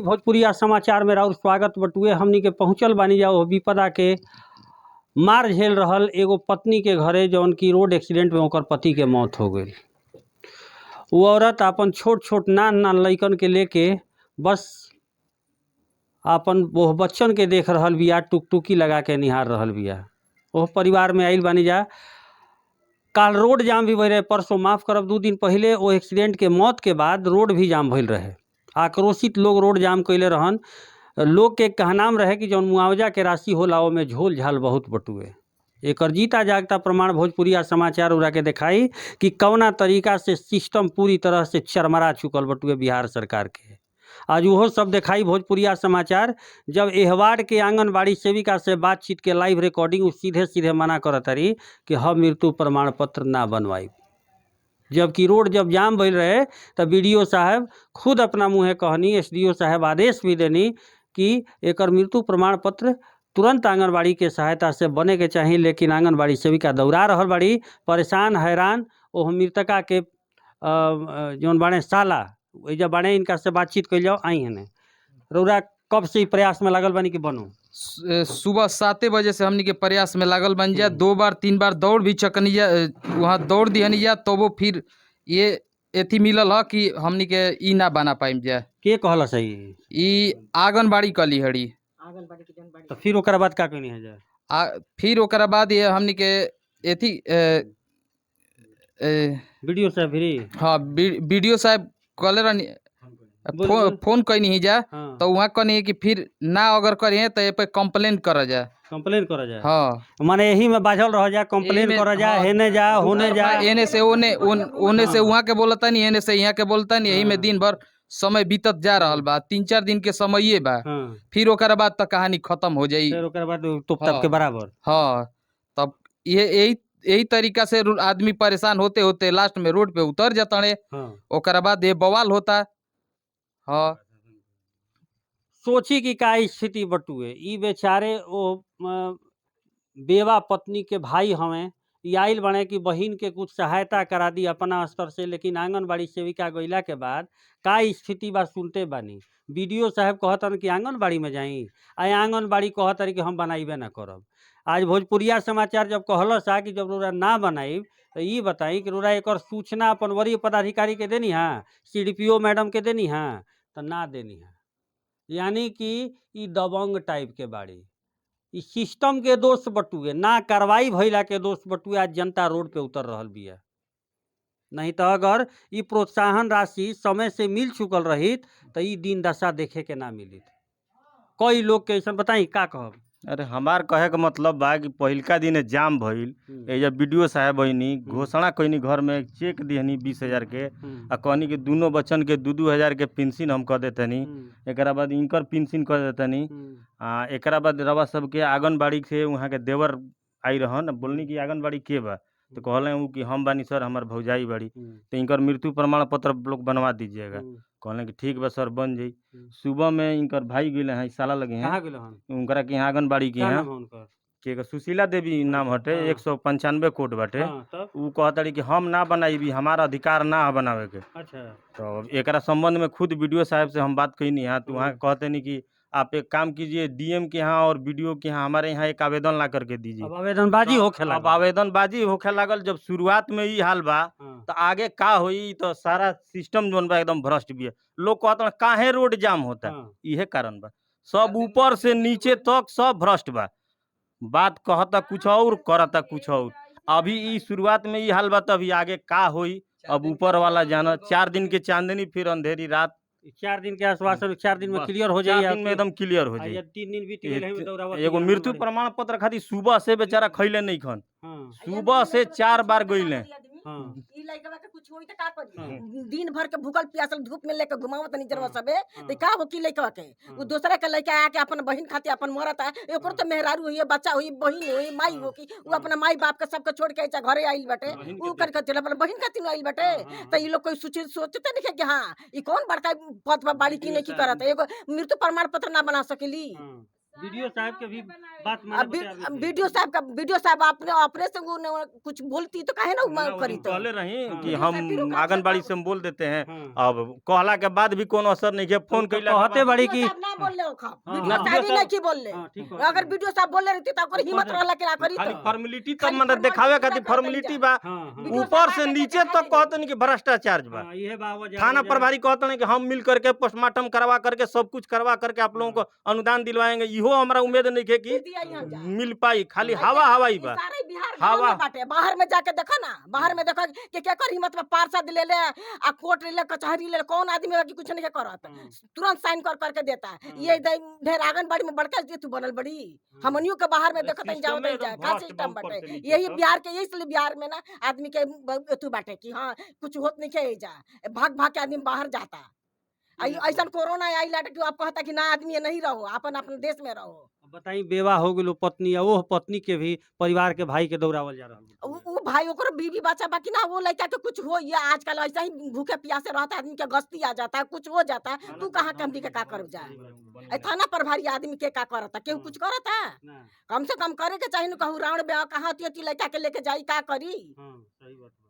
भोजपुरिया समाचार में राउर स्वागत बटुए। हमनी के पहुंचल बानी जाओ विपदा के मार झेल रहल एगो पत्नी के घरे, जौन की रोड एक्सीडेंट में ओकर पति के मौत हो गई। वो औरत अपन छोट छोट नान नान लइकन के लेके बस अपन वो बच्चन के देख रहल बिया, टुकटुकी लगा के निहार रहल बिया। ओह परिवार में आइल बानी जा। काल रोड जाम भी भइल रहे, परसों, माफ़ करब, 2 दिन पहले वो एक्सीडेंट के मौत के बाद रोड भी जाम भइल रहे। आक्रोशित लोग रोड जाम कैले रहन। लोग के कहनाम रहे कि जौन मुआवजा के राशि होला, ओमे झोल झाल बहुत बटुए। एकर जीता जागता प्रमाण भोजपुरिया समाचार उड़ा के दिखाई कि कौना तरीका से सिस्टम पूरी तरह से चरमरा चुकल बटुए बिहार सरकार के। आज उहो सब दिखाई भोजपुरिया समाचार, जब एह वार्ड के आंगनबाड़ी सेविका से बातचीत के लाइव रिकॉर्डिंग, उ सीधे सीधे मना करत तारी कि हम मृत्यु प्रमाण पत्र ना बनवाई। जबकि रोड जब जाम भइल रहे तब बीडीओ साहब खुद अपना मुँहे कहनी, एसडीओ साहब आदेश भी देनी कि एकर मृत्यु प्रमाण पत्र तुरंत आंगनबाड़ी के सहायता से बने के चाही। लेकिन आंगनबाड़ी सेविका दौड़ा रहल बाड़ी, परेशान हैरान। ओह मृतका के जौन बाड़े साला, एजा बाड़े, इनका से बातचीत कइल जाओ। आई हने रउरा कब से ई प्रयास में लागल बानी कि बनो? सुबह 7 बजे से हमनी के प्रयास में लागल बन जा। दो बार, तीन बार दौड़ भी चकनी जा, वहाँ दौड़ दिहनी जा, तबो फिर ये एथी मिलल ह कि हमनी के ई ना बना पाइम जा। के कहला सही? ई आंगनबाड़ी कली हड़ी। तो फिर ओकरा बाद का कहनी है जा? आ फिर ओकरा बाद ये हमनी के एथी ए, ए, बीडीओ साहब फिरी? हाँ, बीडीओ साहब कहले रहनी। बोल, बोल। फोन कैनी ही जा। तो वहाँ कहनी कि फिर ना अगर करिए तो ए पे कंप्लेन कर जा। कंप्लेन करा जाए। हाँ। माने यही में बाझल रह जा, कंप्लेन करा जा। हेने जा, होने जा। एने से ओने, ओने से वहाँ के बोलतनी, एने से यहाँ के बोलतनी, यही में दिन भर समय बीतत जा रहल बा। 3-4 दिन के समये बा। फिर ओकरा बाद तो कहानी खत्म हो जाई। फिर ओकरा बाद तुप तप के बराबर। हाँ, तब ये यही यही तरीका से आदमी परेशान होते होते लास्ट में रोड पे उतर जाता। ओकरा बाद ये बवाल होता। हाँ। सोची कि का स्थिति बटुए। ई बेचारे ओ बेवा पत्नी के भाई हवें। ई आइल बने कि बहिन के कुछ सहायता करा दी अपना स्तर से, लेकिन आंगनबाड़ी सेविका गइला के बाद का स्थिति बा, सुनते बानी। बीडीओ साहब कहतन कि आंगनबाड़ी में जाई, आ आंगनबाड़ी कहतरी कि हम बनाइबे ना करब। आज भोजपुरिया समाचार जब कहलस आ कि जब रोरा ना बनाइब तो ई बताई कि रोरा एकर सूचना अपन वरीय पदाधिकारी के देनी हाँ, सीडीपीओ मैडम के देनी हाँ? तो ना देनी है। यानी कि ई दबंग टाइप के बाड़ी। ई सिस्टम के दोष बटुए ना, कार्रवाई भइला के दोष बटुए। आज जनता रोड पे उतर रहल बिया। नहीं तो अगर ई प्रोत्साहन राशि समय से मिल चुकल रहित तो ई दिन दशा देखे के ना मिलित कई लोग के। ऐसा बताई, का कहब? अरे, हमार कहे के मतलब बा कि पहिलका दिन जाम भइल, एजा बीडीओ साहब अइनी, घोषणा कइनी, घर में चेक दिहनी 20,000 के आ कहनी कि दुनो बच्चन के 2-2 हजार के पेंशन हम कह देतनी। एकरा बाद इनकर पेंशन कर देतनी। आ एकरा बाद रवा सबके आंगनबाड़ी से वहाँ के देवर आई रहन। बोलनी कि आंगनबाड़ी के बा? तो कहले उ कि हम बानी सर, हमार भौजाई बाड़ी। तो इनकर मृत्यु प्रमाण पत्र लोग बनवा दीजिएगा। कहले कि ठीक बा सर, बन जाई। सुबह में इनकर भाई गेले हैं, साला लगे हैं। कहाँ गेल हन? उनकरा के यहाँ, आंगनबाड़ी के का यहाँ। नाम है उनकर? के सुशीला देवी नाम हटे। 195 कोड बाटे। हाँ, तब? उ कहतारी कि हम ना बनाईबी, हमारा अधिकार ना है बनावे के। तो एकरा संबंध में खुद बीडीओ साहब से हम बात कईनी है, तो वहाँ कहते नहीं कि आप एक काम कीजिए, डीएम के यहाँ और बीडीओ के यहाँ हमारे यहाँ एक आवेदन ला करके दीजिए। अब आवेदनबाजी होखे अब लागल। आवेदनबाजी होखे लागल। जब शुरुआत में ई हाल बा तो आगे का होई? तो सारा सिस्टम जोन बा एकदम भ्रष्ट भी है। लोग कहता काहे रोड जाम होता है? इहे कारण बा। सब ऊपर से नीचे तक सब भ्रष्ट बा। बात कहता कुछ और, करता कुछ और। अभी ई शुरुआत में ई हाल बा, तो अभी आगे का होई, अब ऊपर वाला जाना। 4 दिन के चांदनी, फिर अंधेरी रात। 4 दिन के आश्वासन, 4 दिन में बस, क्लियर हो 4 जाए। दिन में एकदम क्लियर हो जाए। 3 दिन बीत गेल है दौड़ावत। एगो मृत्यु प्रमाण पत्र खातिर सुबह से बेचारा खैले नहीं खन। सुबह से चार बार गईले। ई लइकवा के कुछ होई त का करी? दिन भर के भूखल प्यासल धूप में लेके घुमावत तनी जनवा सबे, त का हो की लइकवा के? उ दूसरा के लइका आके अपन बहिन खातिर अपन मरत है। एकरो तो मेहरारू हुई, बच्चा हुई, बहिन हुई, माई हो की उ अपना माई बाप के सबके छोड़ के ऐसा घरे आइल बाटे। बहिन के उ कर खातिर, अपन बहिन खातिर आइल बाटे। त ई लोग कोई सोचे सोचते नहीं कि हां, ई कौन बड़का पद पर बाड़ी की नहीं की करत, एगो मृत्यु प्रमाण पत्र ना बना सकेली। वीडियो साहब के भी बात माने अब को तैयार नहीं थे। वीडियो साहब का, वीडियो साहब अपने अपने से वो कुछ बोलती तो काहे ना ना, उ वो करी तो कहले रही हाँ। कि वीडियो साहब फिर हम ओकरा आंगनबाड़ी से से हम बोल देते हैं। हाँ। अब कहला के बाद भी कोनो असर नहीं है, फोन तो कैला के कहते बाद- बड़ी वीडियो कि साहब ना बोलले ओखा, हाँ, वीडियो हाँ। साहब ही नहीं की बोलले। हाँ, ठीक अगर वीडियो साहब बोलले रहती तो ओकर हिम्मत रहला कि ना करी खाली तो। फॉर्मेलिटी तब खाली मने फॉर्मेलिटी देखावे पूरा खातिर करतई फॉर्मेलिटी जा। बा। हाँ, हाँ। वीडियो ऊपर साहब से आके नीचे देखा तक देली। कहतन कि भ्रष्टाचार बा। हाँ, इहे बा वजह। थाना प्रभारी कहतन कि हम मिल करके पोस्टमार्टम करवा करके सब कुछ करवा करके आप लोगों को अनुदान दिलवाएंगे। इहो हमरा उम्मीद नहीं है कि दिया यहाँ जा। मिल पाई, खाली हवा हवाई बा। सारे बिहार हवा। गाँव में बाटे, बाहर में जाके देखो ना, बाहर में देखो कि केकर हिम्मत में पार्षद ले ले आ कोर्ट ले ले, कचहरी ले ले, कौन आदमी बा कि कुछ नहीं करत, तुरंत साइन कर करके देता है। ये ढेर आंगनबाड़ी में बड़का जे तू बनल बड़ी, हमनियों के बाहर में अरे देखत सिस्टम जाओ में नहीं जाए एकदम का भ्रष्ट सिस्टम बा ऊपर बाटे। से नीचे यही तक। बिहार के, इसलिए बिहार में ना आदमी के एथू बाटे कि हाँ कुछ होत नहीं के जा, भाग भाग के आदमी बाहर जाता। ऐसा कोरोना आई लाटे कि आप कहता कि ना आदमी नहीं रहो, अपन अपन देश में रहो। बताई बेवा हो गेलो पत्नी, आ ओह पत्नी के भी परिवार के भाई के दौड़ावल जा रहल बा। उ भाई ओकरो बीवी बच्चा बाकी ना, वो लड़का के कुछ हो या आजकल ऐसा ही भूखे प्यासे रहता है, आदमी के गस्ती आ जाता है, कुछ हो जाता है, तू कहाँ के हमनी के का कर जा। ए थाना प्रभारी आदमी के का करता, केहू कुछ करता? ना, कम से कम करे के चाही न, कहूँ रावण ब्याह कहाँ अति अति लड़का के लेके जाई का करी। हाँ, सही बात बा।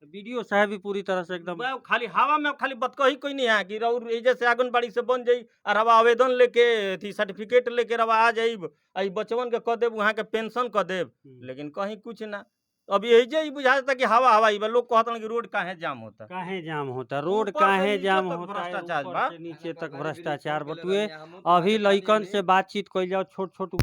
तो वीडियो साहब भी पूरी तरह से एकदम बा, खाली हवा में खाली बतकही कोई नहीं है कि रउर एजे से आंगनबाड़ी से बन जाई और रवा आवेदन लेके अथी सर्टिफिकेट लेके रवा आ जाइब आ ई बचवन के कह देब, वहाँ के पेंशन कह देब, लेकिन कहीं कुछ ना। अब एजे ही बुझा जाता कि हवा हवाई बा। लोग कहतन कि रोड काहे जाम होता, काहे जाम होता रोड, ऊपर से काहे नीचे जाम तक होता है, भ्रष्टाचार ऊपर बा। से नीचे तक भ्रष्टाचार बटुए। अभी लइकन से बातचीत कइल जाओ, छोट छोट